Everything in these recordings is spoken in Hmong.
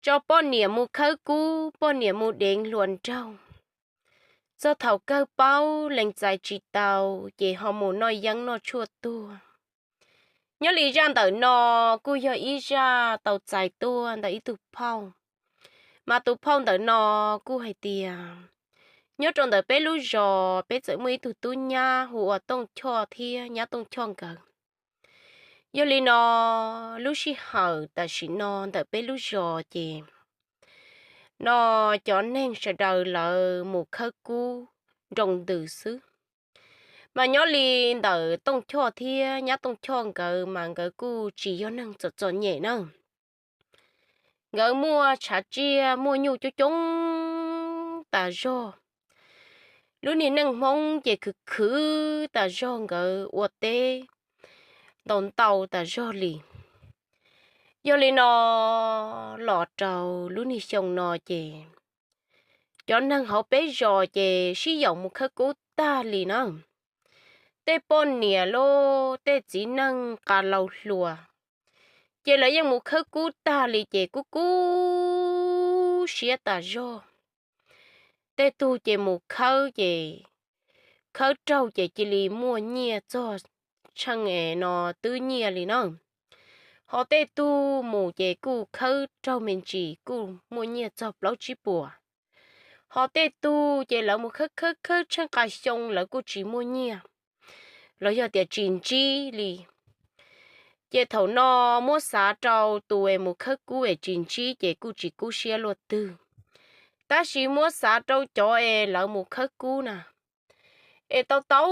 tso poj niam mus khawb kub, poj niam mus deev hluas nraug. Txog thaum kawg paub lees txais tsis tau, ces ho mus noj yeeb noj tshuaj tuag. Nyob li zaj ntawm no kuj yog ib zaj tau txais tuaj ntawm ib tug phauj, mas tus phauj ntawm no kuj hais tias nyob rau ntawm peb lub zos peb txawm muaj ib tug tub nyab hu ua Tooj Choj thiab nyab Tooj Choj nkawd. Yog li no, lub sij hawm tam sim no ntawm peb lub zos ces no cov neeg sawv daws lawv mus khawb kub nroo ntws xwb. Mas nyob li ntawm Tooj Choj thiab nyab Tooj Choj nkawd mas nkawd kuj tsis yog neeg txom txom nyem na. Nkawd muaj tshav tsiaj muaj nyuj coob coob tas zog. Lub niag neej Hmoob ces khwv khwv tas zog, nkawd ua teb ntau ntau tas zog li. Yog li no, los rau lub niag xyoo no ces cov neeg hauv peb zos ces sib yaum mus khawb kub tag li na. Tej poj niam los tej txiv neej qas laus hluas, ces lawv yeej mus khawb kub tag li ces kub kub siab tas zog. Tej tug ces mus khawb ces khawb raug ces cia li muaj nyiaj txog tsheej es no twb nyiaj li na. Ho tej tug mus ces kuj khawb raug me ntsis kuj muaj nyiaj txog plaub tsib puas. Ho tej tug ces lawv mus khawb khawb khawb tsheej qas xyoo lawv kuj tsis muaj nyiaj, los yog tias tsis ntsib li. Ces thaum no muab xav rau tus es mus khawb kub es tsis ntsib ces kuj tsis kub siab luaj twg, tab sis muab xav rau cov es lawv mus khawb kub na, es tau tau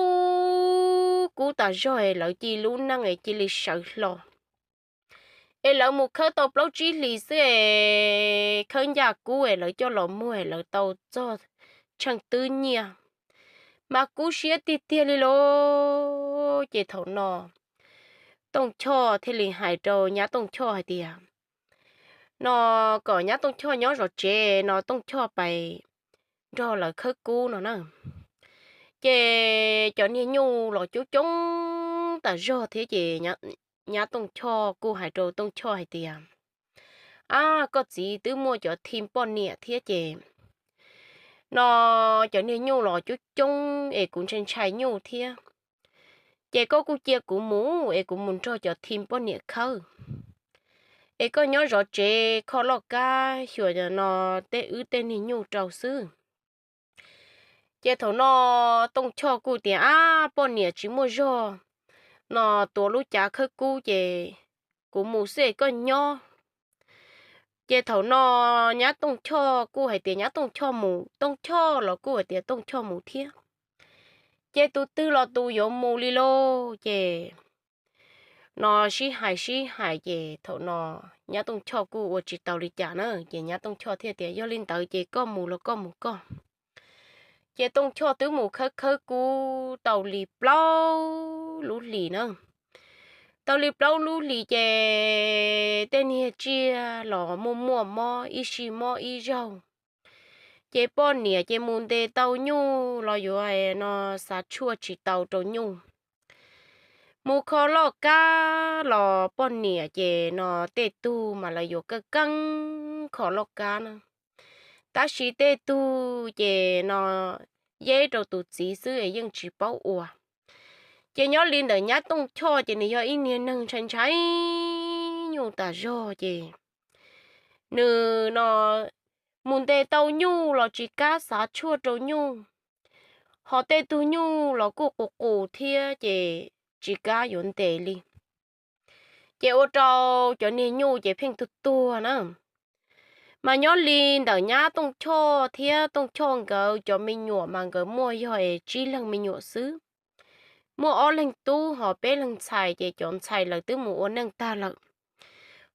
kub tas zog es lawv cia lub neej es cia li sawv hlo. Es lawv mus khawb tau plaub tsib hlis xwb es khawb ncaj kub es lawv coj los muag es lawv tau txog tsheej twb nyiaj, mas kub siab tiag tiag li lauj. Ces thaum no Tooj Choj thiaj li hais rau nyab Tooj Choj hais tias, no kom nyab Tooj Choj nyob zov tsev no Tooj Choj pais nrog lawv khawb kub no na. Ces cov niag nyuj los coob coob tas zog thiab ces nyab Tooj Choj kuj hais rau Tooj Choj hais tias, ab, koj txiv twb muaj cov thim poj niam thiab ces no cov niag nyuj los coob coob es kuv ntshai ntshai nyuj thiab. Ces koj kuj cia kuv mus es kuv mus nrog cov thim poj niam khawb, es koj nyob zov tsev kho loj kab xyuas no tej wb tej niag nyuj rau xwb. Ces thaum no Tooj Choj kuj tias, ab, poj niam tsis muaj zog no, tuav lub cav khawb kub ces kuv mus xwb es koj nyob. Ces thaum no nyab Tooj Choj kuj hais tias nyab Tooj Choj mus, Tooj Choj los kuj hais tias Tooj Choj mus thiab. Ces tus twg los tus yuav mus li lauj. Ces no sib hais sib hais ces thaum no nyab Tooj Choj kuj ua tsis tau li cas na, ces nyab Tooj Choj thiaj tias, yog li ntawd ces koj mus los koj mus koj. Ces Tooj Choj twb mus khawb khawb kub tau li plaub lub hlis na. Tau li plaub lub hlis ces tej niag tsiaj los muaj muaj mob ib sij mob ib zaug. Ces poj niam ces mus ntes tau nyuj los yuav no xav tshuaj tsis tau rau nyuj. Mus kho loj kab los poj niam ces no tej tug mas lawv yuav keej keej kho loj kab na, tab sis tej tug ces no yeb rau tus txiv xwb es yeej tsis paub ua. Ces nyob li ntawm nyab Tooj Choj ces nws yog ib niag neeg ntshai ntshai nyuj tas zog ces nws no mus ntes tau nyuj los tsis kam xav tshuaj rau nyuj, ho tej tug nyuj los kuj qus qus thiab ces tsis kam yuav ntes li. Ces ua rau cov niag nyuj ces pheej tuag tuag na. Mas nyob li ntawm nyab Tooj Choj thiab Tooj Choj nkawd cov me nyuam mas nkawd muaj yog es tsib leeg me nyuam xwb. Muaj ob leeg tub ho peb leeg ntxhais ces cov ntxhais lawv twb mus ua neej tag lawm.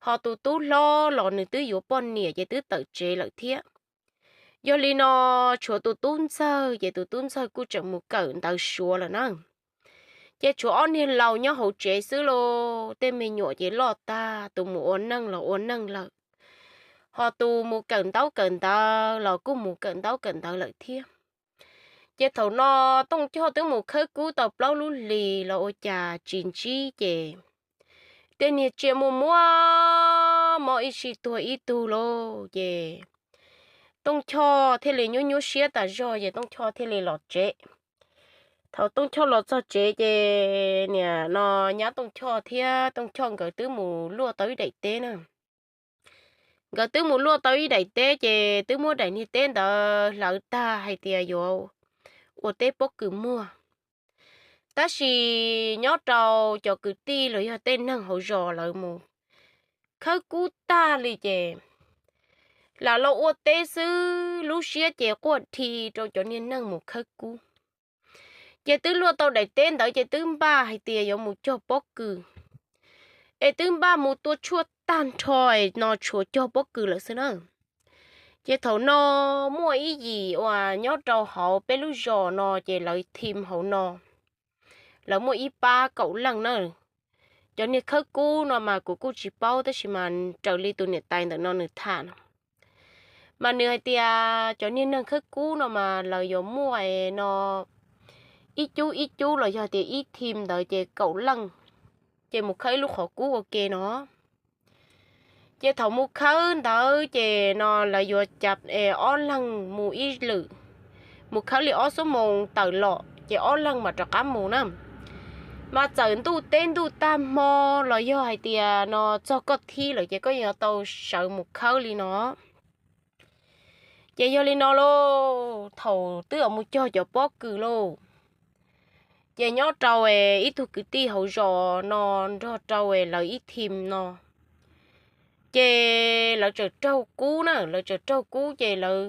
Ho tus tub hlob los nws twb yuav poj niam ces twb tawm tsev lawm thiab. Yog li no tshuav tus tub ntxawg ces tus tub ntxawg kuj tseem mus kawm ntawv Suav lawm na. Ces tshuav ob niag laus nyob hauv tsev xwb lauj, tej me nyuam ces loj tag, tus mus ua neej los ua neej lawm, ho tus mus kawm ntaub kawm ntawv los kuj mus kawm ntaub kawm ntawv lawm thiab. Ces thaum no Tooj Choj twb mus khawb kub tau plaub lub hlis los ua cas tsis ntsib ces tej niag tsiaj muaj muaj mob ib sij tuag ib tug lauj. Ces Tooj Choj thiaj li nyuaj nyuaj siab tas zog ces Tooj Choj thiaj li los tsev. Thaum Tooj Choj los txog tsev ces niam no nyab Tooj Choj thiab Tooj Choj nkawd twb mus luaj tau ib daim teb na. Nkawd twb mus luaj tau ib daim teb ces twb muab daim niag teb ntawd hlawv tag hais tias yuav ua teb pob kws muag. Tab sis nyob rau cov kwv tij los yog tej neeg hauv zos lawv mus khawb kub tag li ces lam los ua teb xwb, lub siab ces quaj dhi rau cov niag neeg mus khawb kub. Ces twb luaj tau daim teb ntawd ces twb npaj hais tias yuav mus cog pob kws, es twb npaj mus tua tshuaj tag nrho no tshuav cog pob kws lawm xwb na. Ces thaum no muaj ib yim uas nyob rau hauv peb lub zos no ces lawv thim hauv no, lawv muaj ib pab kaum leej na. Cov niag khawb kub no mas kuv kuj tsis paub tab sis mas raws li tus niam tais ntawm no nws tham no, mas nws hais tias cov niag neeg khawb kub no mas lawv yuav muaj no ib cub ib cub los yog tias ib thim ntawd ces kaum leej, ces mus khawb ib lub qhov kub ua ke no. Ces thaum mus khawb ntawd ces no lawv yuav cav ob leeg mus ib lwm, mus khawb li ob xuab moos tawm los ces ob leeg mam rov qab mus na. Mas txawm ntuj teb ntuj tag hmo los yog hais tias no txog koj thib lawm ces koj yuav tau sawv mus khawb li no. Ces yog li no lauj, thaum twb mus cog cov pob kws lauj, ces nyob rau ib tug kwv tij hauv zos no nrog rau lawv ib thim no, ces lawv tseem raug kub na, lawv tseem raug kub ces lawv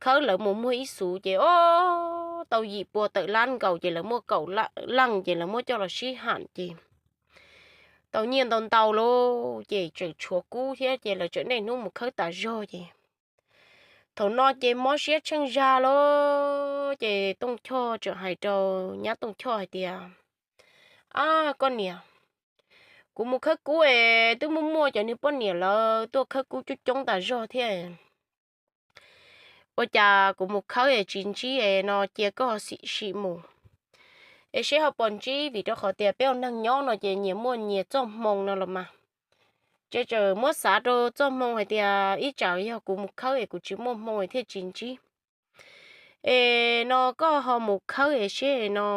khawb lawv mus muag ib xuv ces ob tau yim pua tawm lab nkaus ces lawv muaj kaum leej ces lawv muab coj los sib ham ces tau nyiaj ntau ntau lauj, ces tseem tshuav kub thiab ces lawv tseem niaj hnub mus khawb tas zog ces thaum no ces mob siab tsheej zag lauj, ces Tooj Choj tseem hais rau nyab Tooj Choj hais tias, Ab koj niam, kuv mus khawb kub es twb muaj muaj cov niag poj niam lawv tuaj khawb kub coob coob tas zog thiab. Ua cas kuv mus khawb es tsis ntsib es no cia koj sim sim mus es seb ho puas ntsib, vim rau qhov tias peb ua neeg nyob no ces nyias muaj nyias txoj hmoo no los mas. Ces tseem muab xav rau txoj hmoo hais tias ib tsam yog kuv mus khawb es kuv tsis muaj hmoo es thiaj tsis ntsib. Es no koj ho mus khawb es seb no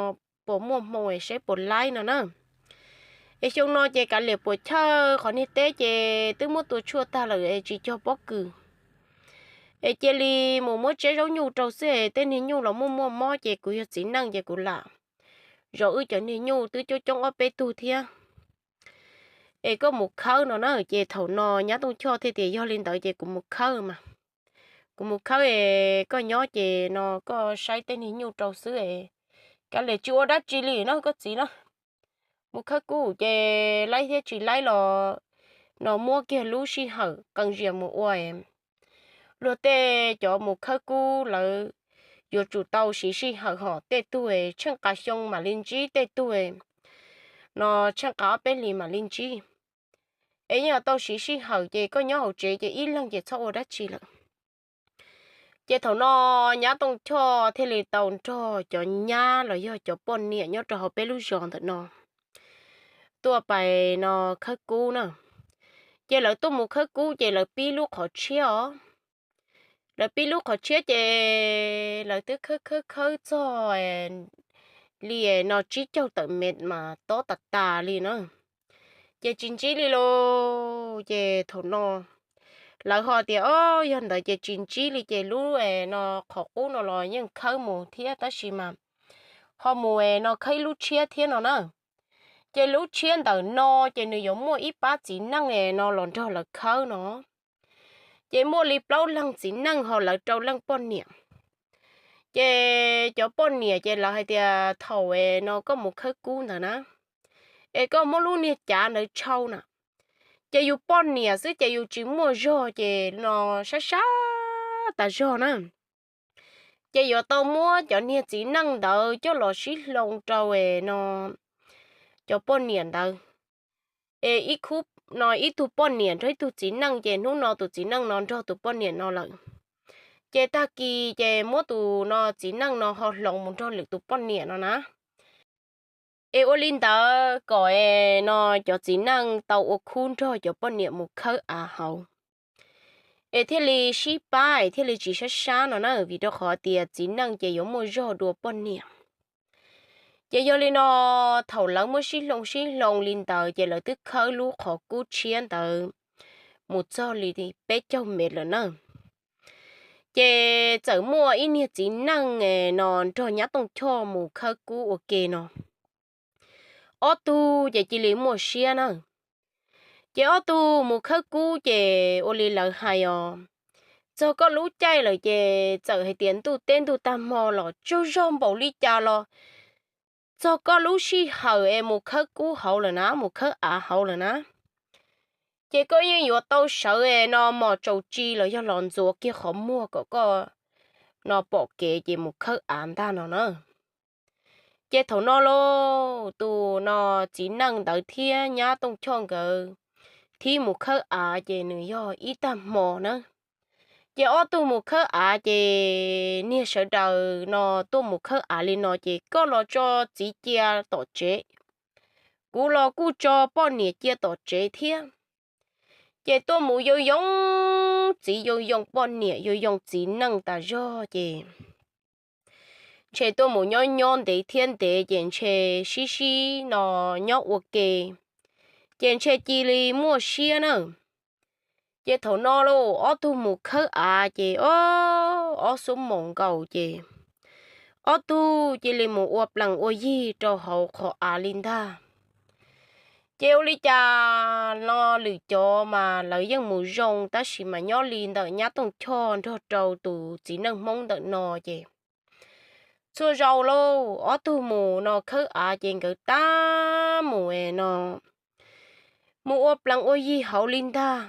puas muaj hmoo es seb puas laib no na. Es xyoo no ces kav liam puas chawj qhov niag teb ces twb muab tua tshuaj tag lawm es tsis cog pob kws. Es cia li mus muab tseb zaub nyuj rau xwb es tej niag nyuj los muaj muaj mob ces kuv yog txiv neej ces kuv lam zov wb cov niag nyuj twb coob coob ob peb tug thiab. Es koj mus khawb no na, ces thaum no nyab Tooj Choj thiaj tias yog li ntawd ces kuv mus khawb mas. Kuv mus khawb es koj nyob ces no koj saib tej niag nyuj rau xwb es kav liam tsis ua dab tsi li no koj txiv na. Mus khawb kub ces laib thiab tsis laib los no muab kiag lub sij hawm qee zias mus ua. Luag tej cov mus khawb kub lawv yuav tsum tau siv sij hawm hos tej tug tsheej qa xyoo mam li ntsib, tej tug no tsheej qa ob peb hlis mam li ntsib. Es yeej tau siv sij hawm ces koj nyob hauv tsev ces ib leeg ces txhob ua dab tsi lawm. Ces thaum no nyab Tooj Choj thiaj li tau nrog cov nyab los yog cov poj niam nyob rau hauv peb lub zos ntawm no tuaj pais no khawb kub na. Ces lawv tuaj mus khawb kub ces lawv pib lub qhov tshiab os. Lawv pib lub qhov tshiab ces lawv twb khawb khawb khawb txog li no tsib caug tawm mev mas tob tas tas li na. Ces tsis ntsib li lauj. Ces thaum no lawv ho tias, O, yog ntawd ces tsis ntsib li ces lub no qhov qub no los yeej khawb mus thiab tab sis mas ho mus no khawb ib lub tshiab thiab no na. Ces lub tshiab ntawm no ces nws yuav muaj ib pab txiv neej no los nrog lawv khawb no. Ces muaj li plaub leeg txiv neej ho lawv rau leej poj niam. Ces cov poj niam ces lawv hais tias thaum no koj mus khawb kub ntawd na, es koj muab lub niag cav ntawd tshau na, ces yus poj niam xwb ces yus tsis muaj zog ces no sab sab tas zog na. Ces yuav tau muab cov niag txiv neej ntawd coj los sib hloov rau no cov poj niam ntawd. Es ib khub no ib tug poj niam nrog ib tug txiv neej ces hnub no tus txiv neej no nrog tus poj niam no lawm. Ces tag kis ces muab tus no txiv neej no ho hloov mus nrog lwm tus poj niam no na. Es ua li ntawd kom es no cov txiv neej tau ua khub nrog cov poj niam mus khawb av hauv, es thiaj li sib pab es thiaj li tsis sab sab no na, vim rau qhov tias txiv neej ces yuav muaj zog dua poj niam. Ces yog li no, thaum lawv muab sib hloov sib hloov li ntawd ces lawv twb khawb lub qhov kub tshiab ntawd mus txog li peb caug mev lawm na. Ces txawm muaj ib niag txiv neej no nrog nyab Tooj Choj mus khawb kub ua ke no. Ob tug ces cia li muaj siab na. Ces ob tug mus khawb kub ces ua li lawv hais os, txog koj lub caij lawm ces txawm hais tias ntuj teb ntuj tag hmo los tsaug zog npaum li cas los txog koj lub sij hawm es mus khawb kub hauv lawm na, mus khawb av hauv lawm na, ces koj yeej yuav tau sawv es no mos tsaus tsi los yog los ntxuav kiag qhov muag kom koj no pom kev ces mus khawb av ntag no na. Ces thaum no lauj, tus no txiv neej ntawd thiab nyab Tooj Choj nkawd thib mus khawb av ces nws yog ib tag hmo na. Ces ob tug mus khawb av ces niag sawv daws no tuaj mus khawb av li no ces koj los tso txiv cia tom tsev, kuv los kuj tso poj niam cia tom tsev thiab. Ces tuaj mus yoo yoo txiv yoo yoo poj niam yoo yoo txiv neej tas zog ces ntshe tuaj mus nyob nyob ntev thiab ntev ces ntshe sib sib no nyob ua ke, ces ntshe cia li muaj siab na. Ces thaum no lauj, ob tug mus khawb av ces o, ob xuab moos nkaus ces ob tug cia li mus ua plees ua yig rau hauv qhov av li ntag. Ces ua li cas no lwm cov mas lawv yeej mus zoo tab sis mas nyob li ntawm nyab Tooj Choj nrog rau tus txiv neej Hmoob ntawm no ces txhua zaus lauj, ob tug mus no khawb av ces nkawd tab mus no mus ua plees ua yig hauv li ntag,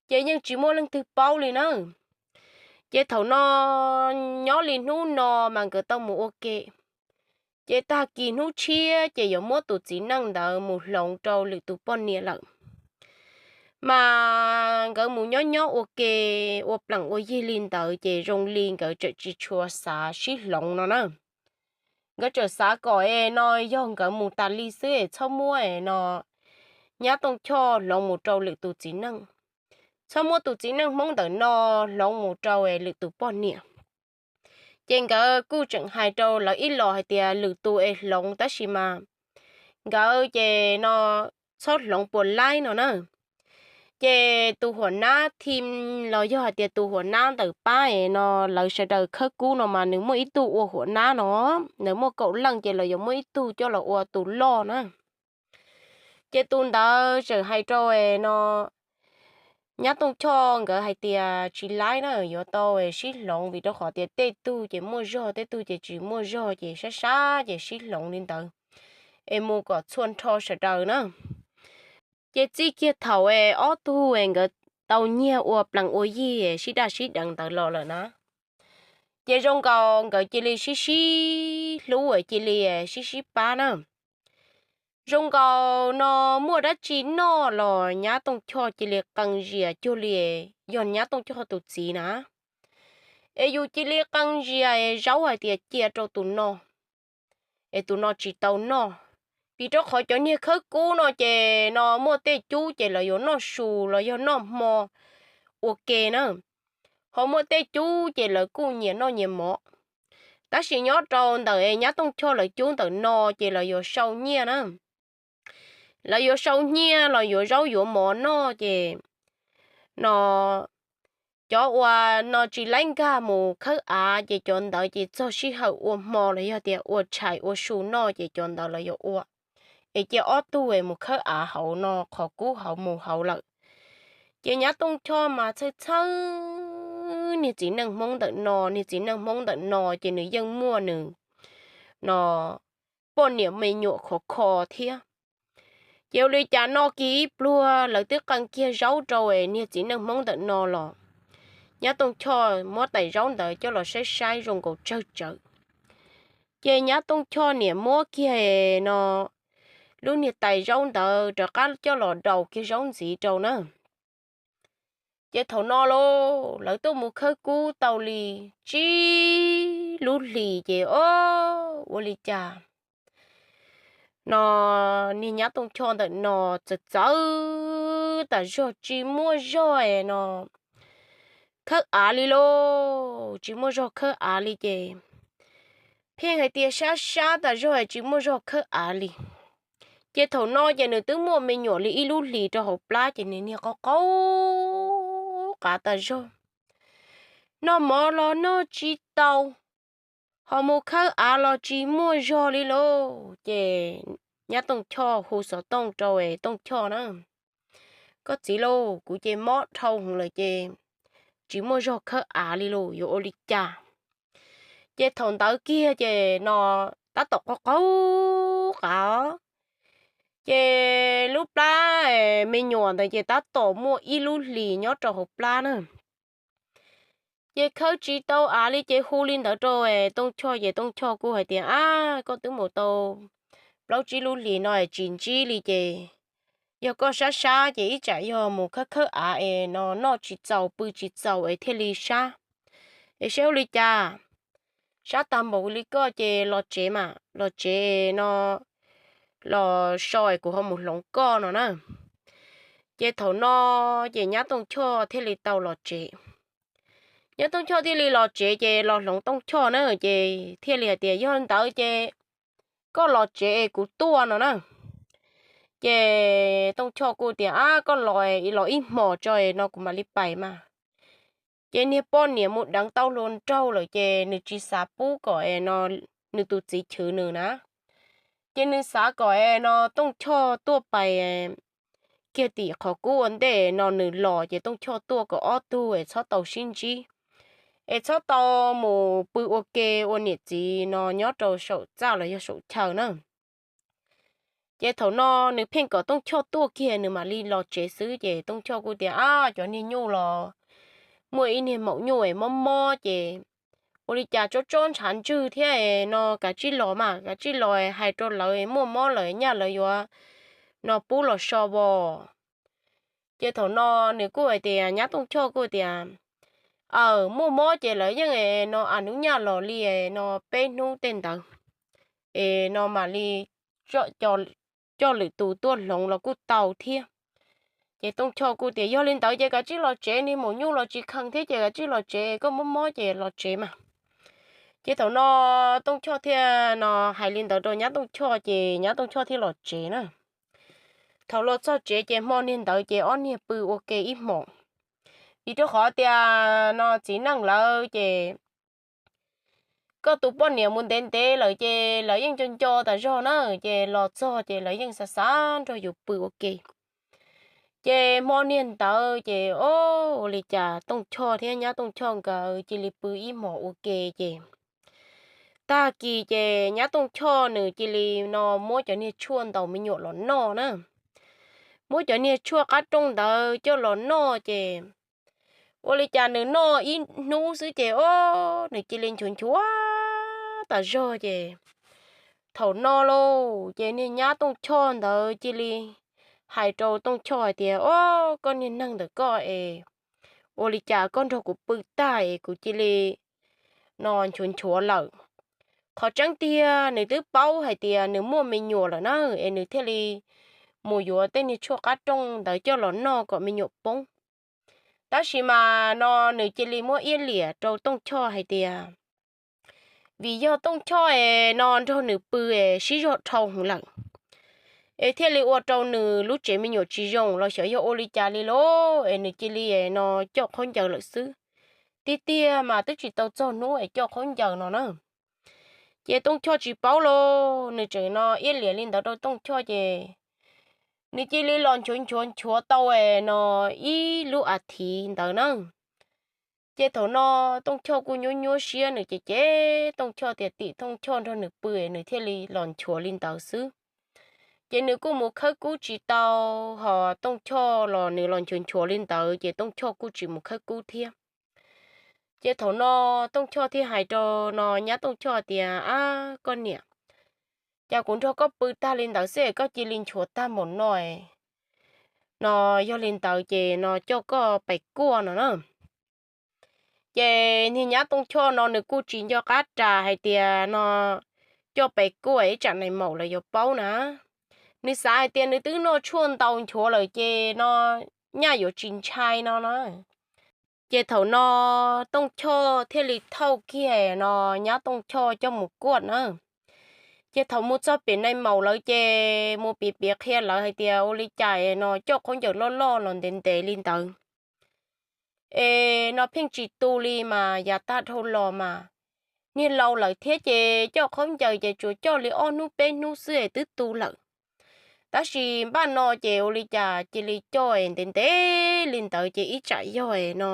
ces yeej tsis muaj leej twg paub li na. Ces thaum no nyob li hnub no mas nkawd tau mus ua ke, ces tag kis hnub tshiab ces yuav muab tus txiv neej ntawd mus hloov rau lwm tus poj niam lawm. Mas nkawd mus nyob nyob ua ke, ua plees ua yig li ntawd ces zoo li nkawd tseem tsis tshua xav sib hloov no na. Nkawd tseem xav kom es no yog nkawd mus tas li xwb es txhob muab es no nyab Tooj Choj hloov mus rau lwm tus txiv neej, txhob muab tus txiv neej Hmoob ntawm no hloov mus rau lwm tus poj niam. Ces nkawd kuj tseem hais rau lawv ib los hais tias lwm tus es hloov tab sis mas nkawd ces no txhob hloov puas laib no na. Ces tus huam nab thim los yog hais tias tus huam nab ntawm pab es no lawv sawv daws khawb kub no mas nws muaj ib tug ua huam nab no, nws muaj kaum leej ces lawv yuav muaj ib tug coj los ua tus loj na. Ces tus ntawd tseem hais rau no nyab Tooj Choj nkawd hais tias tsis laib na, yuav tau sib hloov vim rau qhov tias tej tug ces muaj zog tej tug ces tsis muaj zog ces sab sab ces sib hloov li ntawd es mus kom txhua nrho sawv daws na. Ces txij kiag thaum es ob tug es nkawd tau nyiag ua plees ua yig sib daj sib deev ntawd los lawm na, ces zoo nkaus nkawd cia li sib sib hlub cia li sib sib pab na. Zoo nkaus no muaj dab tsi noj los nyab Tooj Choj cia li qee zias cuag li yog nyab Tooj Choj tus txiv na. Es yus cia li qee zias es zaub hais tias cia rau tus no, es tus no tsis tau noj. Vim rau qhov cov niag khawb kub no ces no muaj tej cub ces lawv yuav noj su los yog noj hmo ua ke na, ho muaj tej cub ces lawv kuj nyiam noj nyiam mov. Tab sis nyob rau ntawm nyab Tooj Choj lawv cub ntawm no ces lawv yuav sau nyiaj na. Lawv yuav sau nyiaj los yuav zaub yuav mov noj ces no cov uas no tsis laib nkag mus khawb av ces cov ntawd ces txog sij hawm ua hmo los yog tias ua tshais ua su noj ces cov ntawd lawv yuav ua. Es cia ob tug es mus khawb av hauv no qhov kub hauv mus hauv lawm. Ces nyab Tooj Choj mas txhawj txhawj niag txiv neej Hmoob ntawm no, niag txiv neej Hmoob ntawm no ces nws yeej muaj nws no poj niam me nyuam khov kho thiab. Ces ua li cas noj kiag ib pluag lawv twb qee kiag zaub rau es niag txiv neej Hmoob ntawm no los nyab Tooj Choj muab tais zaub ntawd coj los saib saib zoo nkaus tsawg tsawv. Ces nyab Tooj Choj niam muab kiag no lub niag tais zaub ntawd rov qab coj los daus kiag zaub ntxiv rau na. Ces thaum no lauj, lawv tuaj mus khawb kub tau li tsib lub hlis ces o, ua li cas no niag nyab Tooj Choj ntawm no txawv txawv tas zog, tsis muaj zog no khawb av li lauj, tsis muaj zog khawb av li ces pheej hais tias sab sab tas zog tsis muaj zog khawb av li. Ces thaum no ces nws twb muaj me nyuam li ib lub hlis rau hauv plab ces nws niag qaug qaug qav tas zog, noj mov los noj tsis tau, ho mus khawb av los tsis muaj zog li lauj. Ces nyab Tooj Choj hu xov tooj rau Tooj Choj na, koj txiv lauj, kuv ces mob dhau hwv lawm ces tsis muaj zog khawb av li lauj, yuav ua li cas? Ces thaum ntawd kiag ces no tab tom qaug qaug qav, ces lub plab me nyuam ntawd ces tab tom muaj ib lub hlis nyob rau hauv plab na. Ces khawb tsis tau av li ces hu li ntawd rau Tooj Choj ces Tooj Choj kuj hais tias, ab, koj twb mus tau plaub tsib lub hlis no tsis ntsib li ces yog koj sab sab ces ib tsam yog mus khawb khawb av es no noj tsis txaus pw tsis txaus es thiaj li sab. Es saib ua li cas, sab tag npaum li koj ces los tsev mas, los tsev no los so es kuv ho mus hloov koj no na. Ces thaum no ces nyab Tooj Choj thiaj li tau los tsev. Nyab Tooj Choj thiaj li los tsev ces los hloov Tooj Choj na, ces thiaj li hais tias, yog ntawd ces koj los tsev es kuv tuaj no na. Ces Tooj Choj kuj tias, ab, koj los, los ib hmos tso no kuv mam li pais mas. Ces niag poj niam mus deev tau hluas nraug lawm ces nws tsis xav pub kom no nws tus txiv chwv nws na. Ces nws xav kom no Tooj Choj tuaj pais kiag tim qhov kub ua ntej no nws los ces Tooj Choj tuaj kom ob tug es txhob tau sib ntsib, es txhob tau mus pw ua ke ua niam txiv no nyob rau saum txaj los yog saum chaw na. Ces thaum no nws pheej kom Tooj Choj tuaj kiag nws mam li los tsev xwb ces Tooj Choj kuj tias, ab, cov niag nyuj los muaj ib niag maum nyuj es mob mob ces ua li cas tsob tsob ntshav ntswg thiab no kav tsij los mas, kav tsij los hais rau lawv muaj mob lawm nyaj lawv yuav no pub los so vos. Ces thaum no nws kuj hais tias, nyab Tooj Choj kuj tias, aw, muaj mob ces lawv yeej no a nub nyaj los li no peb hnub tej ntawd es no mam li coj lwm tus tuaj hloov los kuj tau thiab. Ces Tooj Choj kuj tias, yog li ntawd ces kav tsij los tsev, niag maum nyuj los tsis kheev thiab ces kav tsij los tsev, koj mob mob ces los tsev mas. Ces thaum no Tooj Choj thiaj no hais li ntawd rau nyab Tooj Choj ces nyab Tooj Choj thiaj los tsev na. Thaum los txog tsev ces hmo niag ntawd ces ob niag pw ua ke ib hmos, vim rau qhov tias no txiv neej lawv ces koj tus poj niam mus ntev ntev lawm ces lawv yeej nco nco tas zog na, ces los txog ces lawv yeej xav xav nrog yus pw ua ke. Ces hmo niag ntawd ces o, ua li cas Tooj Choj thiab nyab Tooj Choj nkawd cia li pw ib hmos ua ke ces tag kis ces nyab Tooj Choj nws cia li no muab cov niag tshuaj ntaus me nyuam los noj na. Muab cov niag tshuaj qab rooj ntawd coj los noj ces ua li cas nws noj ib hnub xwb ces o, nws cia li nchuav nchuav tas zog ces thaum no lauj ces niag nyab Tooj Choj ntawd cia li hais rau Tooj Choj hais tias, o, koj niag neeg ntawm koj es ua li cas koj nrog kuv pw tag es kuv cia li no nchuav nchuav lawm. Qhov tseeb tiag nws twb paub hais tias nws muaj me nyuam lawm na es nws thiaj li mus yuav tej niag tshuaj qab rooj ntawd coj los noj kom me nyuam poob. Tab sis mas no nws cia li muab iab liam rau Tooj Choj hais tias vim yog Tooj Choj es no nrog nws pw es sib zog dhau hwv lawm es thiaj li ua rau nws lub tsev me nyuam tsis zoo los xyov yog ua li cas li lauj es nws cia li no coj khaub ncaws lawm xwb. Tiag tiag mas twb tsis tau txog hnub es coj khaub ncaws no na. Ces Tooj Choj tsis paub lauj, nws tseem no iab liam li ntawd rau Tooj Choj ces nws cia li los nchuav nchuav nchuav tau es no ib lub as thiv ntawd na. Ces thaum no Tooj Choj kuj nyuab nyuab siab, nws ces ces Tooj Choj tias tim Tooj Choj nrog nws pw es nws thiaj li los nchuav li ntawd xwb. Ces nws kuj mus khawb kub tsis tau, ho Tooj Choj los nws los nchuav nchuav li ntawd ces Tooj Choj kuj tsis mus khawb kub thiab. Ces thaum no Tooj Choj thiaj hais rau no nyab Tooj Choj tias, ab, koj niam, cas kuv nrog koj pw tag li ntawd xwb es koj cia li nchuav tag npaum no no, yog li ntawd ces no coj koj pais kuaj no na. Ces niag nyab Tooj Choj no nws kuj tsis nco qab ras hais tias no coj pes kuaj ib tsam nais maum lawv yuav paub na. Nws xav hais tias nws twb noj tshuaj ntau nchuav lawm ces no nyaj yuav tsis ntshai no na. Ces thaum no Tooj Choj thiaj li thauj kiag no nyab Tooj Choj coj mus kuaj na. Ces thaum mus txog pem nais maum lawv ces mus piav piav qhia lawv hais tias ua li cas es no coj khaub ncaws loj loj los ntev ntev li ntawd es no pheej tsis tu li mas yav tag dhau los mas niag laus lawm thiab ces coj khaub ncaws ces tsuas coj li ob hnub peb hnub xwb es twb tu lawm. Tab sis npaj no ces ua li cas cia li coj es ntev ntev li ntawd ces ib tsam yog es no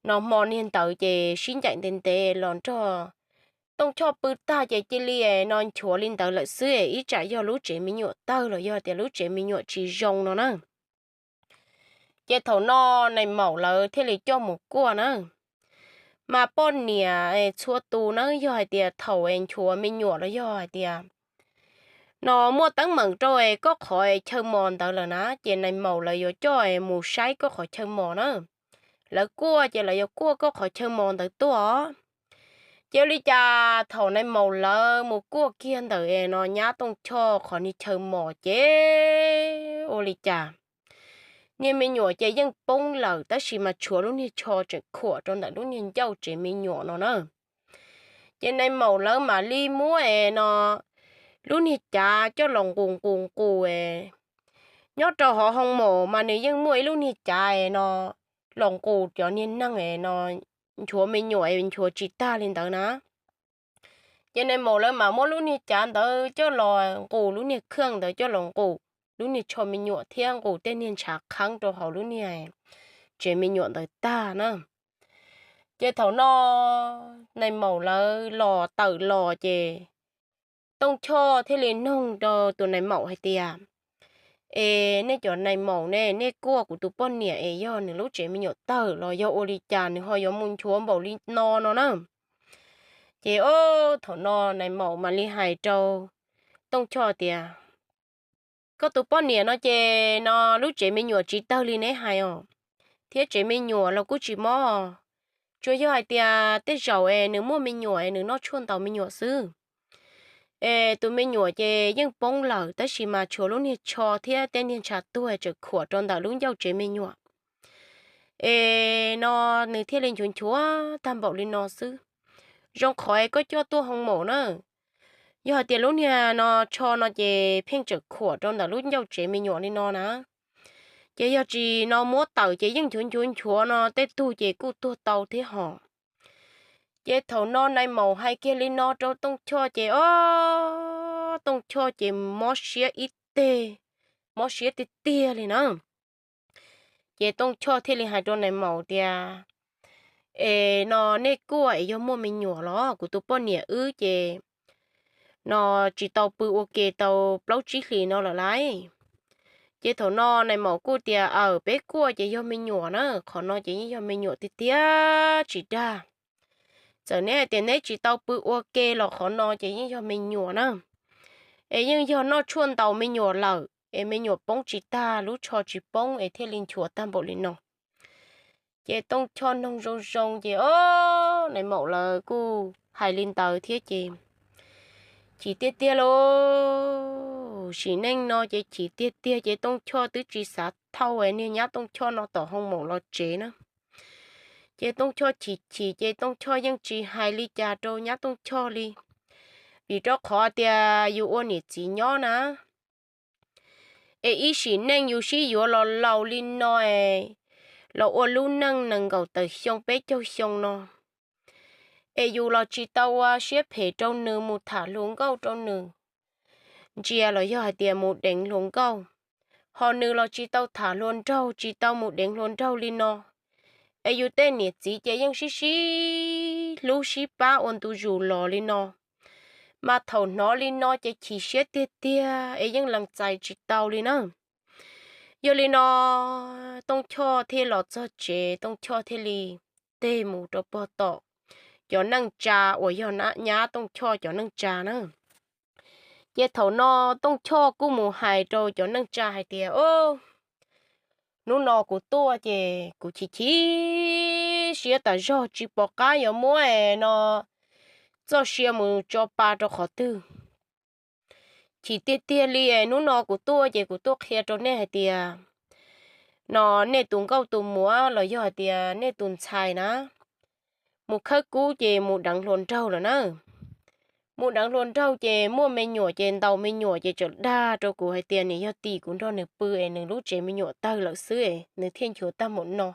no hmo niag ntawd ces sib ncaim ntev ntev los nrog Tooj Choj pw tag ces cia li no nchuav li ntawd lawm xwb es ib tsam yog lub tsev me nyuam tawg los yog tias lub tsev me nyuam tsis zoo no na. Ces thaum no nais maum lawv thiaj li coj mus kuaj na. Mas poj niam txhua tus na yog hais tias thaum es nchuav me nyuam los yog hais tias no muaj teeb meem rau es koj qhov chaw mos ntawd lawm na ces nais maum lawv yuav coj es mus saib koj qhov chaw mos na. Lawv kuaj ces lawv yuav kuaj koj qhov chaw mos ntawd tuaj. Ces ua li cas thaum nais maum lawv mus kuaj kiag ntawm es no nyab Tooj Choj qhov niag chaw mos ces ua li cas niag me nyuam ces yeej poob lawm tab sis mas tshuav lub niag tsho tseem khuam rau ntawm lub niag ncauj tsev me nyuam no na. Ces nais maum lawv mam li muab es no lub niag cav coj los nqus nqus nqus es nyob rau hauv hoo maum mas nws yeej muaj ib lub niag cav es no los nqus cov niag neeg es no nchuav me nyuam es nchuav tsis tag li ntawd na. Ces nais maum lawv mam muab lub niag cav ntawd coj los nqus lub niag kheej ntawd coj los nqus lub niag tsho me nyuam thiab nqus tej niag ntshav qheeb rau hauv lub niag tsev me nyuam ntawd tag na. Ces thaum no nais maum lawv los tawm los ces Tooj Choj thiaj li noog rau tus nais maum hais tias, Es nej cov nais maum ne, nej kuaj kuv tus poj niam es yog nws lub tsev me nyuam tawg los yog ua li cas nws ho yuav mus nchuav npaum li no no na? Ces o, thaum no nais maum mam li hais rau Tooj Choj tias, Koj tus poj niam no ces no lub tsev me nyuam tsis tawg li neb hais os, thiab tsev me nyuam los kuj tsis mob, tsuas yog hais tias tej zaum es nws muaj me nyuam es nws noj tshuaj ntaus me nyuam xwb. Es tus me nyuam ces yeej poob lawm tab sis mas tshuav lub niag tsho thiab tej niag ntshav tuag tseem khuam rau ntawm lub ncauj tsev me nyuam. Es no nws thiaj li nchuav nchuav tag npaum li no xwb. Zoo qhov es koj coj tuaj hoo maum na, yog hais tias lub niag no tsho no ces pheej tseem khuam rau ntawm lub ncauj tsev me nyuam li no na, ces yog tsis no muab tawm ces yeej nchuav nchuav nchuav no tej tug ces kuj tuag tau thiab hos. Ces thaum no nais maum hais kiag li no rau Tooj Choj ces o, Tooj Choj ces mob siab ib teg, mob siab tiag tiag li na. Ces Tooj Choj thiaj li hais rau nais maum tias, Es no nej kuaj es yog muaj me nyuam los? Kuv tus poj niam wb ces no tsis tau pw ua ke tau plaub tsib hlis no lawm lauj. Ces thaum no nais maum kuj tias, Aws, peb kuaj ces yog me nyuam na, qhov no ces yeej yog me nyuam tiag tiag tsis dag. Txawm neb hais tias neb tsis tau pw ua ke los qhov no ces yeej yog me nyuam na, es yeej yog noj tshuaj ntaus me nyuam lawm es me nyuam poob tsis tag, lub tsho tsis poob es thiaj li nchuav tag npaum li no. Ces Tooj Choj noog zoo zoo ces o, nais maum lawv kuj hais li ntawd thiab ces chim tiag tiag lauj. Sim neej no ces chim tiag tiag ces Tooj Choj twb tsis xav thauj niag nyab Tooj Choj no tom hoo maum los tsev na. Ces Tooj Choj chim chim ces Tooj Choj yeej tsis hais li cas rau nyab Tooj Choj li, vim rau qhov tias yus ua niam txiv nyob na, es ib sim neej yus sib yuav los laus li no es los ua lub neej nees nkaum tawm xyoo peb caug xyoo no, es yus los tsis tau ua siab phem rau nws, mus tham hluas nkauj rau nws ntsia los yog hais tias mus deev hluas nkauj, ho nws los tsis tau tham hluas nraug, tsis tau mus deev hluas nraug li no, es yus tej niam txiv ces yeej sib sib hlub sib pab ua ntu zus los li no. Mas thaum hnov li no ces chim siab tiag tiag es yeej lees txais tsis tau li na. Yog li no Tooj Choj thiaj los txog tsev, Tooj Choj thiaj li teg mus rau pog tom cov neej tsa uas yog nyab Tooj Choj cov neej tsa na. Ces thaum no Tooj Choj kuj mus hais rau cov neej tsa hais tias, O, hnub no kuv tuaj ces kuv chim chim siab tas zog, tsis pom qab yuav muab es no txoj sia mus tso pa rau qhov twg. Chim tiag tiag li, hnub no kuv tuaj ces kuv tuaj qhia rau nej hais tias, no nej tus nkauj tus muam los yog hais tias nej tus ntxhais na, mus khawb kub ces mus deev hluas nraug lawm na. Mus deev hluas nraug ces muaj me nyuam ces ntaus me nyuam ces tseem dag rau kuv hais tias nws yog tim kuv nrog nws pw es nws lub tsev me nyuam tawg lawm xwb es nws thiaj nchuav tag mus no.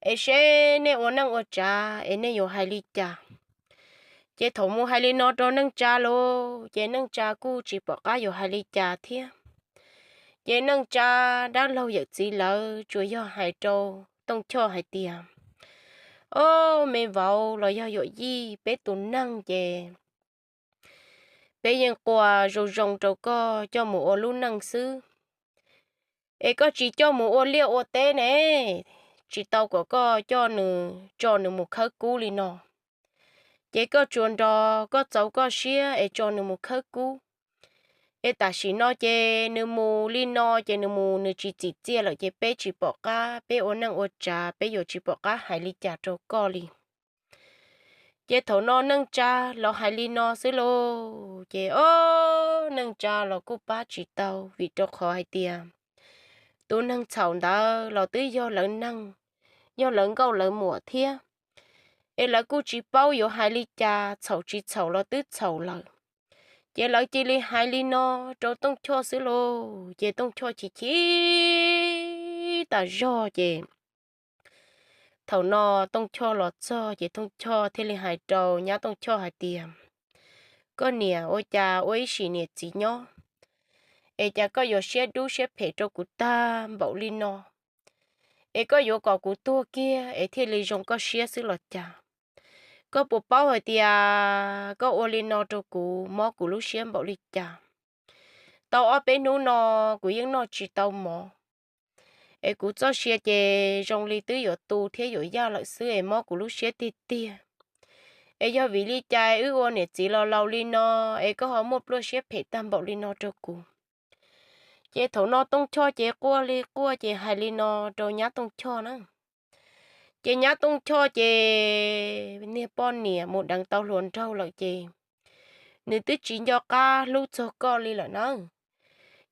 Es seb nej ua neej ua tsav es nej yuav hais li cas. Ces thaum mus hais li no rau neej tsa lauj, ces neej tsa kuj tsis pom qab yuav hais li cas thiab. Ces neej tsa dab laug yawm txiv lawv tsuas yog hais rau Tooj Choj hais tias, Ob, me vauv los yog yawm yij, peb tus neeg ces peb yeej quas zoo zoo rau koj coj mus ua lub neej xwb. Es koj tsis coj mus ua liaj ua teb ne, tsis tau kom koj coj nws, tso nws mus khawb kub li no. Ces koj tsuas nrog koj txaus koj siab es tso nws mus khawb kub. Es tam sim no ces nws mus li no ces nws mus nws tsis txim txiaj lawm ces peb tsis pom qab, peb ua neej ua tsav peb yuav tsis pom qab hais li cas rau koj li. Ces thaum no neej tsa los hais li no xwb lauj, ces ob, neej tsa los kuj pab tsis tau vim rau qhov hais tias tus neeg txhaum ntawd los twb yog lawv neeg, yog lawv nkauj lawv muam thiab. Es lawv kuj tsis paub yuav hais li cas, txhaum tsis txhaum los twb txhaum lawm. Ces lawv cia li hais li no rau Tooj Choj xwb lauj, ces Tooj Choj chim chim tas zog ces thaum no Tooj Choj los txog ces Tooj Choj thiaj li hais rau nyab Tooj Choj hais tias, Koj niam, ua cas ua ib sim niam txiv nyob es cas koj yuav siab dub siab phem rau kuv tag npaum li no? Es koj yuav kom kuv tuag kiag es thiaj li zoo koj siab xwb los cas? Koj puas paub hais tias koj ua li no rau kuv mob kuv lub siab npaum li cas? Tau ob peb hnub no kuv yeej noj tsis tau mov, es kuv txoj sia ces zoo li twb yuav tu thiab yuav yaj lawm xwb es mob kuv lub siab tiag tiag. Es yog vim li cas wb ua niam txiv los laus li no es koj ho muaj pluaj siab phem tag npaum li no rau kuv? Ces thaum no Tooj Choj ces quaj li quaj ces hais li no rau nyab Tooj Choj na. Ces nyab Tooj Choj ces niag poj niam mus deev tau hluas nraug lawm ces nws twb tsis nco qab hlub txog koj li lawm na.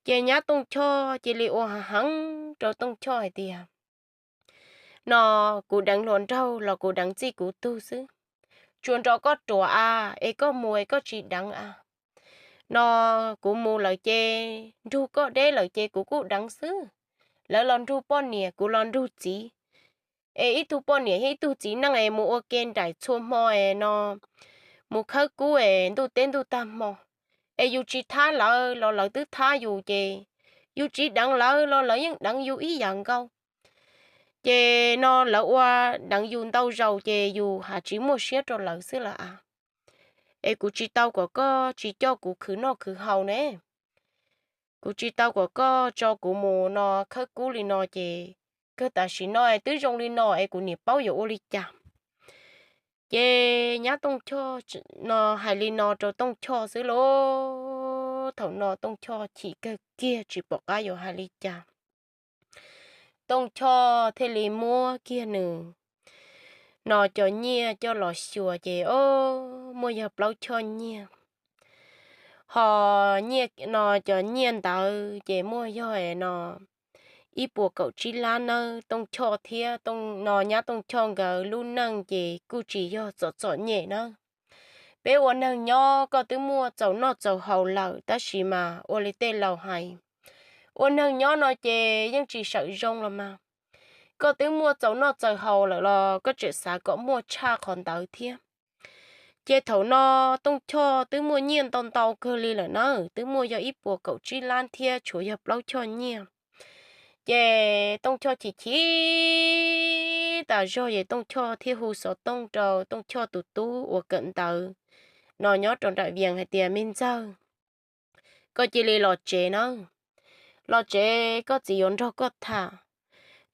Ces nyab Tooj Choj cia li ua heev rau Tooj Choj hais tias, No kuv deev hluas nraug los kuv deev txij kuv tug xwb. Tsuas nrog koj ruam a, es koj mus es koj tsis deev a. No kuv mus lawm ces nrug koj deb lawm ces kuv kuj deev xwb. Lawv los nrug poj niam, kuv los nrug txiv. Es ib tug poj niam thiab ib tug txiv neej es mus ua ke nraim txhua hmo es no mus khawb kub es ntuj teb ntuj tag hmo. Es yus tsis thab lawv los lawv twb thab yus ces yus tsis deev lawv los lawv yeej deev yus ib yam nkaus. Ces no lawv ua deev yus ntau zaus ces yus has tsis muaj siab rau lawv xwb lawm a. Es kuv tsis tau kom koj tsis coj kuv khwv noj khwv haus ne. Kuv tsis tau kom koj tso kuv mus no khawb kub li no ces kawg tam sim no es twb zoo li no es kuv niam paub yuav ua li cas. Ces nyab Tooj Choj no hais li no rau Tooj Choj xwb lauj. Thaum no Tooj Choj chim kawg kiag tsis pom qab yuav hais li cas. Tooj Choj thiaj li muab kiag nws no cov nyiaj coj los xyuas ces o, muaj yog plaub choj nyiaj. Ho nyiaj no cov nyiaj ntawd ces muaj yog no ib puas kaum tsib lab nawb. Tooj Choj thiab no nyab Tooj Choj nkawd lub neej ces kuj tsis yog txom txom nyem nawb. Peb ua neeg nyob koj twb muaj txaus noj txaus haus lawm tab sis mas ua li tej laus hais, ua neeg nyob no ces yeej tsis sawm zoo los mas. Koj twb muaj txaus noj txaus haus lawm los koj tseem xav kom muaj tshaj qhov ntawd thiab. Ces thaum no Tooj Choj twb muaj nyiaj ntau ntau kawg li lawm na, twb muaj yog ib puas kaum tsib lab thiab tshuav yog plaub choj nyiaj. Ces Tooj Choj chim chim tas zog ces Tooj Choj thiaj hu xov tooj rau Tooj Choj tus tub uas kawm ntawv no nyob rau nram Vias hais tias, Me ntxawg, koj cia li los tsev na, los tsev koj txiv yuav nrog koj tham.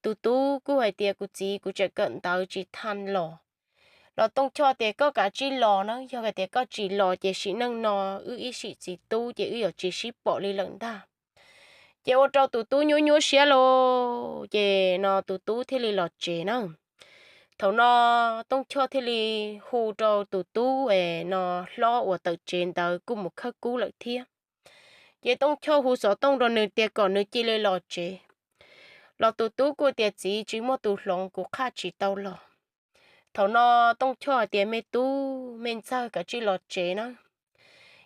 Tus tub kuj hais tias, Kuv txiv, kuv tseem kawm ntawv tsis tha los. Los Tooj Choj tias, Koj kav tsij los na, yog hais tias koj tsis los ces sim neej no wb ib sim txiv tub ces wb yuav tsis sib pom li lawm ntag. Ces ua rau tus tub nyuaj nyuaj siab lauj, ces no tus tub thiaj li los tsev na. Thaum no Tooj Choj thiaj li hu rau tus tub es no hlob uas tawm tsev ntawd kuj mus khawb kub lawm thiab. Ces Tooj Choj hu xov tooj rau nws tias kom nws cia li los tsev. Los tus tub kuj tias txiv tsis muaj tus hloov kuv qhaj tsis tau los. Thaum no Tooj Choj hais tias me tub me ntxawg kav tsij los tsev na.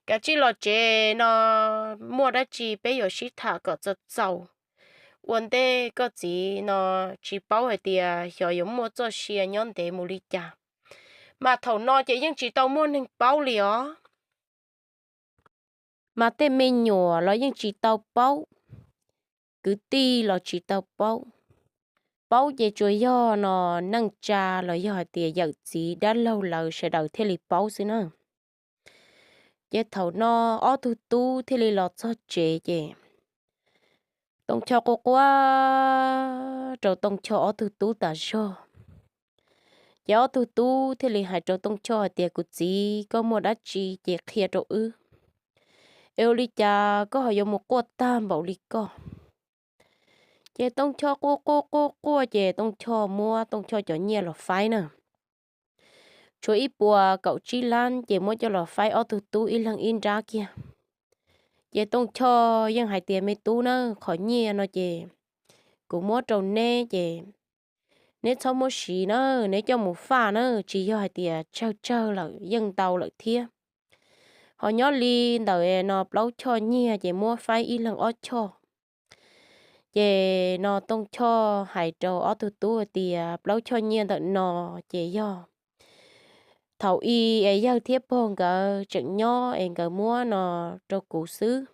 Kav tsij los tsev no muaj dab tsi peb yuav sib tham kom txaus txaus. Ua ntej koj txiv no tsis paub hais tias xyov yuav muaj txoj sia nyob ntev mus li cas. Mas thaum no ces yeej tsis tau muaj neeg paub li os. Mas tej me nyuam los yeej tsis tau paub, kwv tij los tsis tau paub. Paub ces tsuas yog no neej tsa los yog hais tias yawm txiv dab laug lawv sawv daws thiaj li paub xwb na. Ces thaum no ob tug tub thiaj li los txog tsev ces Tooj Choj quaj quaj rau Tooj Choj ob tug tub tas zog. Ces ob tug tub thiaj li hais rau Tooj Choj hais tias kuv txiv, koj muaj dab tsi ces qhia rau wb, es ua li cas koj ho yuav mus quaj tag npaum li koj? Ces Tooj Choj quaj quaj quaj quaj ces Tooj Choj muab Tooj Choj cov nyiaj los faib na. Tshuav ib puas kaum tsib lab ces muab coj los faib ob tug tub ib leeg ib nrab kiag. Ces Tooj Choj yeej hais tias me tub na, qhov nyiaj no ces kuv muab rau neb ces neb txhob muab siv na, neb coj mus faj na, tsis yog hais tias tsawg tsawg lawm yeej ntau lawm thiab. Ho nyob li ntawm no plaub choj nyiaj ces muab faib ib leeg ob choj. Ces no Tooj Choj hais rau ob tug tub hais tias plaub choj nyiaj ntawm no ces yog thaum i es yawg thiab pog nkawd tseem nyob es nkawd muab no rau kuv xwb,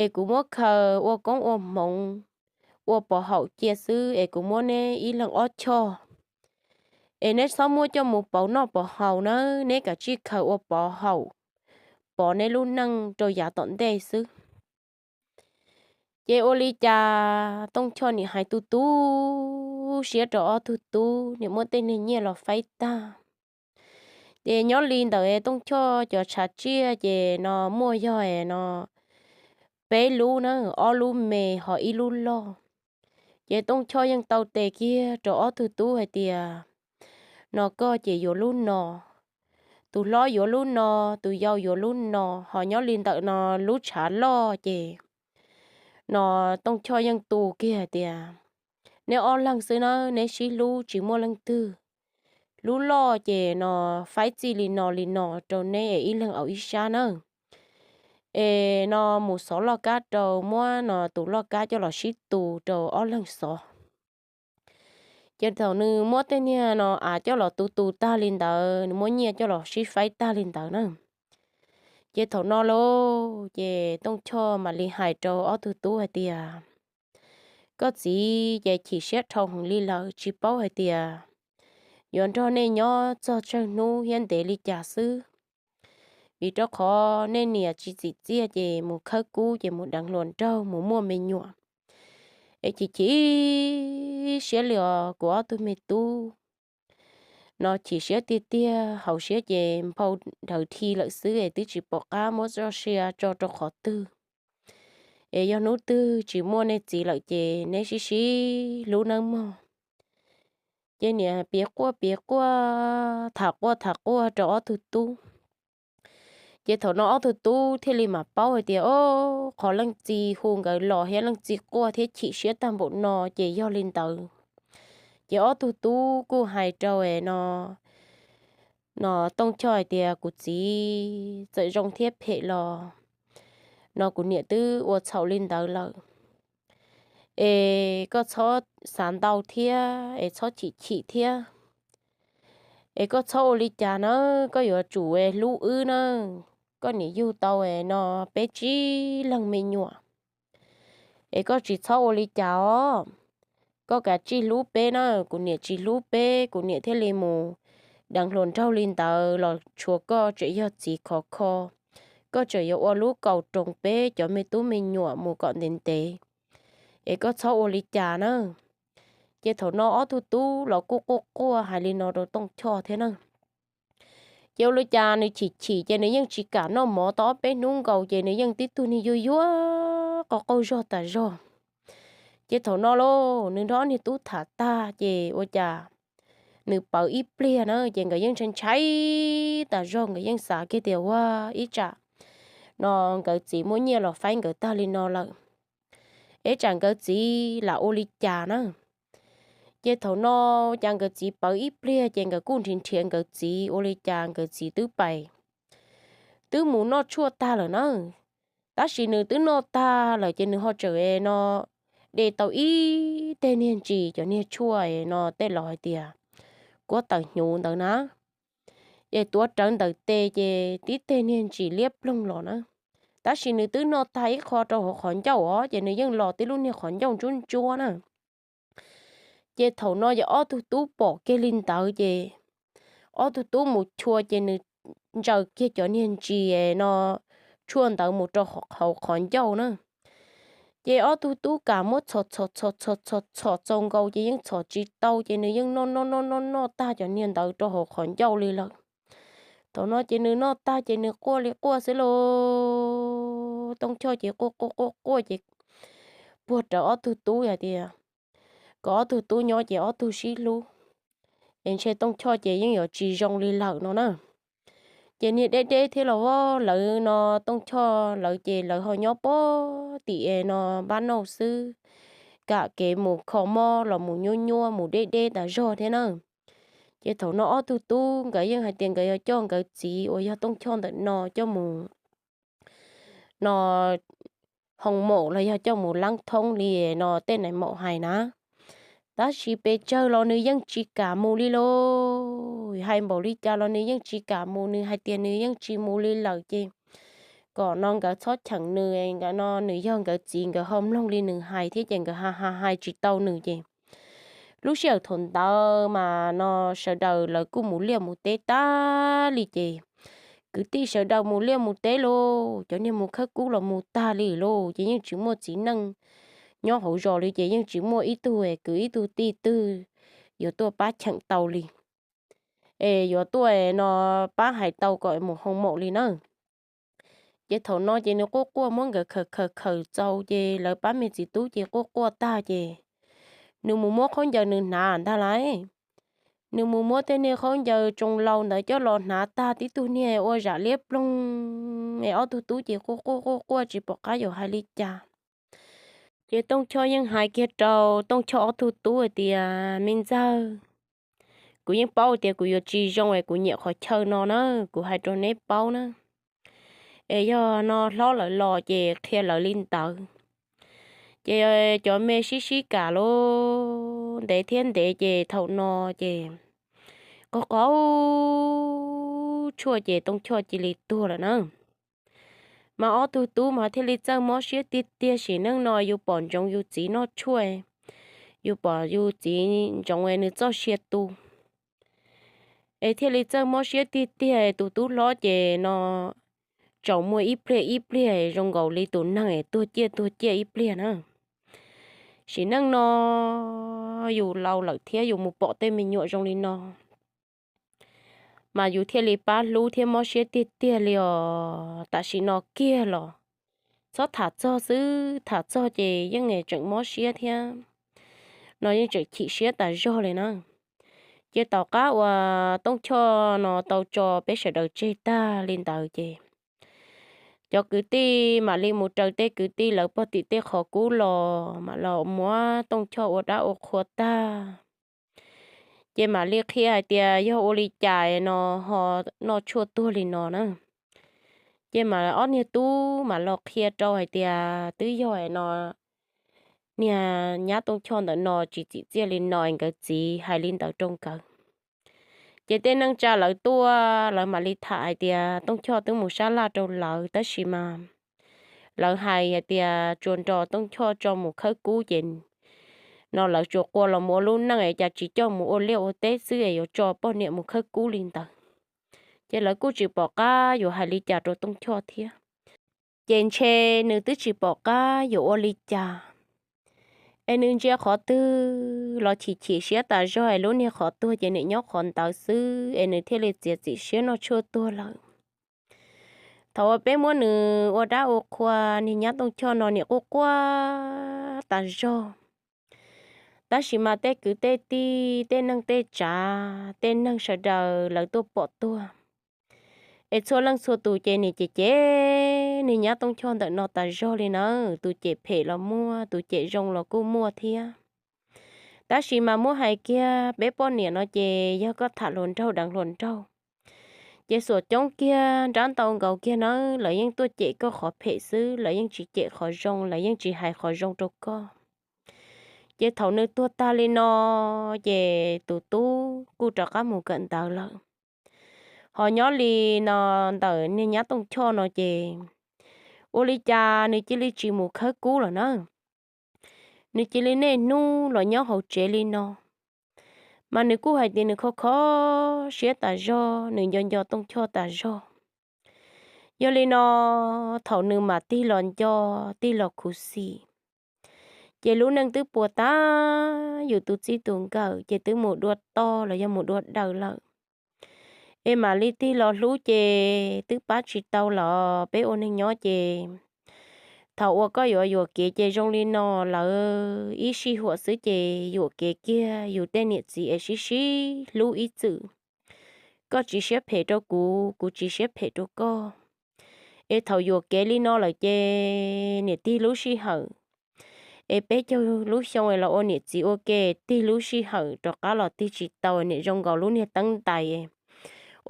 es kuv muab khaws ua koob ua hmoov, ua pov haum cia xwb es kuv muab neb ib leeg ob choj. Es neb txhob muab coj mus pauv noj pauv haus na, neb kav tsij khaws ua pov haum, pov neb lub neej rau yav tom ntej xwb. Ces ua li cas Tooj Choj nim hais tu tu siab rau ob tug tub, nim muab tej niag nyiaj los faib tag. Ces nyob li ntawm Tooj Choj cov tshav tsiaj ces no muaj yog no peb lub na, ob lub me ho ib lub loj. Ces Tooj Choj yeej tau tes kiag rau ob tug tub hais tias no koj ces yuav lub no, tus hlob yuav lub no, tus yau yuav lub no, ho nyob li ntawm no lub tshav loj ces no Tooj Choj yeej tu kiag hais tias neb ob leeg xwb na, neb sib hlub tsis muaj leej twg. Lub loj ces no faib txij li no li no rau neb es ib leeg au ib sab na. Es no mus xov loj kab rau, muab no tus loj kab coj los sib tu rau ob leeg xov. Ces thaum nws muab tej niag no av coj los tu tu tag li ntawd, nws muab nyiaj coj los sib faib tag li ntawd na. Ces thaum no lauj, ces Tooj Choj mam li hais rau ob tug tub hais tias koj txiv ces chim siab dhau heev li lawm, tsis paub hais tias yuav nrog nej nyob txog tsawg hnub thiab ntev li cas xwb. Vim rau qhov nej niam tsis txim txiaj ces mus khawb kub ces mus deev hluas nraug mus muaj me nyuam. Es chim chim siab li os kuv ob tug me tub. No chim siab tiag tiag, hauv siab ces nphau nrhawv dhi lawm xwb es twb tsis pom qab muab txoj sia tso rau qhov twg. Es yog hnub twg tsis muaj nej txiv lawm ces neb sib sib hlub nawb mog. Ces niam piav quaj piav quaj, tham quaj tham quaj rau ob tug tub. Ces thaum no ob tug tub thiaj li mam paub hais tias, o, qhov leej txiv hu nkawd los thiab leej txiv quaj thiab chim siab tag npaum no ces yog li ntawd. Ces ob tug tub kuj hais rau no, no Tooj Choj hais tias, kuv txiv, txawm zoo thiab phem los no kuv niam twb ua txhaum li ntawd lawm. Es koj txhob xav ntau thiab, es txhob chim chim thiab. Es koj txhob ua li cas na, koj yuav tsum hlub wb na. Koj niam yug tau no peb tsib leeg me nyuam. Es koj tsis txhob ua li cas os. Koj kav tsij hlub peb na, kuv niam tsis hlub peb, kuv niam thiaj li mus deev hluas nraug li ntawd los tshuav koj tseem yog txiv khov kho. Koj tseem yuav ua lub kaus roos peb cov me tub me nyuam mus kom ntev ntev. Es koj txhob ua li cas na. Ces thaum no ob tug tub los kuj quaj quaj hais li no rau Tooj Choj thiab na. Ces ua li cas nws chim chim ces nws yeej tsis kam noj mov tau ob peb hnub nkaus ces nws yeej tib tug niag yuag yuag qaug qaug zog tas zog. Ces thaum no lauj, nws nrog ob niag tub tham tag ces ua cas nws pawv ib pliag na ces nkawd yeej ntshai ntshai tas zog, nkawd yeej xav kiag tias ua ib tsam no nkawd txiv muab nyiaj los faib nkawd tag li no lawm, ib tsam nkawd txiv lam ua li cas na. Ces thaum no cas nkawd txiv pawv ib pliag ces nkawd kuj nrhiav nrhiav nkawd txiv ua li cas nkawd txiv twb pais, twb mus noj tshuaj tag lawm na. Tab sis nws twb noj tag lawm ces nws ho tseem no de tau ib teg niag ntsis, cov niag tshuaj no tej laus hais tias kuab tawm hnyuv ntawd na. Ces tuav rawv ntawm tes ces tib teg niag ntsis liab ploog los na. Tab sis nws twb noj tag ib qho rau hauv qhov ncauj os, ces nws yeej los tib lub niag qhov ncauj ntsuab ntsuab na. Ces thaum no yog ob tug tub pom kiag li ntawd ces ob tug tub mus chua ces nws ntsaws kiag cov niag ntsis no tshuaj ntawd mus rau hauv qhov ncauj na. Ces ob tug tub kam muab txhom txhom txhom txhom txhom txhom txaus nkaus ces yeej txhom tsis tau ces nws yeej noj noj noj noj noj tag cov niag ntawd rau hauv qhov ncauj li lawm. Thaum no ces nws noj tag ces nws quaj li quaj xwb lauj. Tooj Choj ces quaj quaj quaj quaj ces puag rawv ob tug tub hais tias kom ob tug tub nyob ces ob tug sib hlub, es ntshe Tooj Choj ces yeej yuav tsis zoo li lawm no na. Ces niag deb deb thiab los vov lawv no, Tooj Choj lawv ces lawv ho nyob pog tim es no npab nauj xwb, kam kev mus kho mob los mus nyuab nyuab mus deb deb tas zog thiab na. Ces thaum no ob tug tub nkawd yeej hais tias nkawd yuav coj nkawd txiv uas yog Tooj Choj ntawm no coj mus no hoo maum los yog coj mus laab thoob li no tej nais maum hais na. Tab sis pes tsawg los nws yeej tsis kam mus li lauj, hais npaum li cas los nws yeej tsis kam mus, nws hais tias nws yeej tsis mus li lawm ces kom no nkawd txhob cheem nws, nkawd no nws yog nkawd txiv nkawd ho mloog li nws hais thiab ces nkawd ha ha hais tsis tau nws ces lub sij hawm thaum ntawd mas no sawv daws lawv kuj mus liaj mus teb tag li ces kwv tij sawv daws mus liaj mus teb lauj, cov niag mus khawb kub los mus tag li lauj, ces yeej tsis muaj txiv neej nyob hauv zos li ces yeej tsis muaj ib tug kwv ib tug tij twg yuav tuaj pab cheem tau li, es yuav tuaj no pab hais tau kom mus hoo maum li na. Ces thaum no ces nws quaj quaj muab nkawd khaws khaws khaws txaus ces lawv pab me txiv tub ces quaj quaj tag ces nws mus muab khaub ncaws nws hnav ntag lauj. Nws mus muab tej niag khaub ncaws tsoo laus ntawd coj los hnav tag tib tug niag ua zam liab ploog es ob tug tub ces quaj quaj quaj quaj tsis pom qab yuav hais li cas. Ces Tooj Choj yeej hais kiag rau Tooj Choj ob tug tub hais tias, me ntxawg, kuv yeej paub tias kuv yuav tsis zoo es kuv nyiam qhov chaw no na, kuv hais rau neb paub na, es yog no hlob lawv los ces qhia lawv li ntawd. Ces cov me sib sib kam lauj, ntev thiab ntev ces thaum no ces qaug qaug tshuaj ces Tooj Choj cia li tuag lawm na. Mas ob tug tub mas thiaj li txawj mob siab tiag tiag, sim neej no yus pom ntsoov yus txiv noj tshuaj, yus pom yus txiv ntsoov nws txoj sia tu, es thiaj li txawj mob siab tiag tiag. Tus tub hlob ces no tsaus muag ib pliag ib pliag zoo nkaus li tus neeg es tuag ciaj tuag ciaj ib pliag na. Sim neej no yus laus lawm thiab yus mus pom tej me nyuam zoo li no mas yus thiaj li pab hlub thiab mob siab tiag tiag li os. Tam sim no kiag los txhob tham txog xwb, tham txog ces yeej tseem mob siab thiab, no yeej tseem chim siab tas zog li na. Ces tom qab uas Tooj Choj no tau tso peb sawv daws tseg tag li ntawd ces cov kwv tij mam li mus raws tej kwv tij lawv pog tim tej qhov kub los mam los muab Tooj Choj ua dab ua qhua tag. Ces mam li qhia hais tias yog ua li cas no ho noj tshuaj tuag li no na. Ces mam ob niag tub mam los qhia rau hais tias twb yog no niag nyab Tooj Choj ntawm no tsis txim txiaj li no es nkawd txiv hais li ntawd rau nkawd. Ces tej neej tsa lawv tuaj lawv mam li tham hais tias Tooj Choj twb mus sab laj rau lawv tab sis mas lawv hais hais tias tsuas nrog Tooj Choj tso mus khawb kub ces no lawv tsuas quaj los mus ua lub neej es cas tsis coj mus ua liaj ua teb xwb es yuav tso poj niam mus khawb kub li ntawd. Ces lawv kuj tsis pom qab yuav hais li cas rau Tooj Choj thiab. Ces ntshe nws twb tsis pom qab yuav ua li cas, es nws ntsia qhov twg los chim chim siab tas zog es lub niag qhov tuag ces nws nyob qhov ntawd xwb es nws thiaj li txiav txim siab noj tshuaj tuag lawm. Thaum uas peb muab nws ua dab ua qhua, niag nyab Tooj Choj no niam quaj quaj tas zog. Tab sis mas tej kwv tej tij, tej neeg tej tsav, tej neeg sawv daws lawv tuaj pom tuag. Es txhua leej txhua tus ces niam cem cem niag nyab Tooj Choj ntawm no tas zog li na. Tus cem phem los muaj, tus cem zoo los kuj muaj thiab. Tab sis mas muab hais kiag peb poj niam no ces yog koj tham hluas nraug deev hluas nraug, ces xuam coob kiag nrab ntau nkaus kiag na, lawv yeej tuaj cem koj qhov phem xwb, lawv yeej tsis cem qhov zoo, lawv yeej tsis hais qhov zoo rau koj. Ces thaum nws tuag tag li no, ces tus tub kuj rov qab mus kawm ntawv lawm. Ho nyob li no ntawm niag nyab Tooj Choj no ces ua li cas nws cia li tsis mus khawb kub lawm na. Nws cia li niaj hnub los nyob hauv tsev li no, mas nws kuj hais tias nws kho kho siab tas zog, nws nco nco Tooj Choj tas zog. Yog li no, thaum nws mam tig los nco, tig los khuv xim, ces lub neej twb puas tag, yus tus txij tus nkawm ces twb mus dua toj los yog mus dua daws lawm. Es mam li tig los hlub ces twb pab tsis tau los peb ua neeg nyob ces thaum uas koj yuav yuam kev ces zoo li no, lawv ib sij huam xwb ces yuam kev kiag yus tej niam txiv es sib sib hlub ib txwm. Koj tsis siab phem rau kuv, kuv tsis siab phem rau koj. Es thaum yuam kev li no lawm ces niam tig lub sij hawm es peb caug lub xyoo es los ua niam txiv ua ke, tig lub sij hawm rov qab los tig tsis tau, niam zoo nkaus lub niag teeb ntais,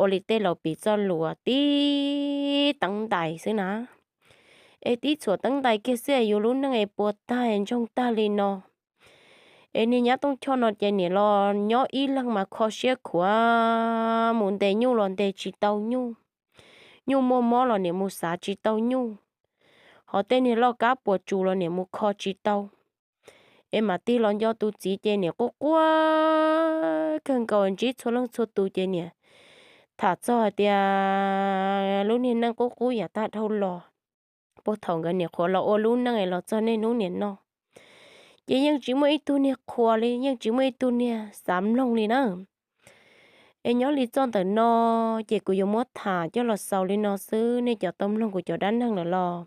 ua li tej laus piv txoj lus tib teeb ntais xwb na. Es tib txhuam teeb ntais kiag xwb es yus lub neej es puas tag ntsoog tag li no. Es niag nyab Tooj Choj no ces niam los nyob ib leeg mas kho siab khuav, mus ntes nyuj los ntes tsis tau nyuj, nyuj muaj mob los niam mus xav tsis tau nyuj, ho tej niag loj kab puas tsus los niam mus kho tsis tau. Es mam tig los nco tus txiv ces niam quaj quaj kawg nkaus, ntsib txhua leej txhua tus ces niam tham txog hais tias lub niag neej qub qub yam tag dhau los, puag thaum nkawd niam qhuav los ua lub neej los txog niaj hnub niam no, ces yeej tsis muaj ib tug niag qhuas li, yeej tsis muaj ib tug niag xav mloog li na. Es nyob li txoj ntawm no ces kuv yuav muab tham coj los xaus li no xwb. Nej cov tau mloog kuv cov dab neeg lawm los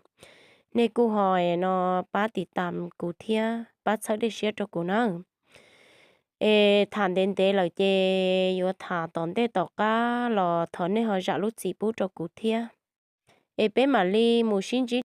nej kuj ho no pab tiv tam kuv thiab pab txhawb dej siab rau kuv na. Es tham ntev ntev lawm ces yuav tham tom ntej tom qab los thov nej ho zam lub txim pub rau kuv thiab. Es peb mam li mus sib ntsib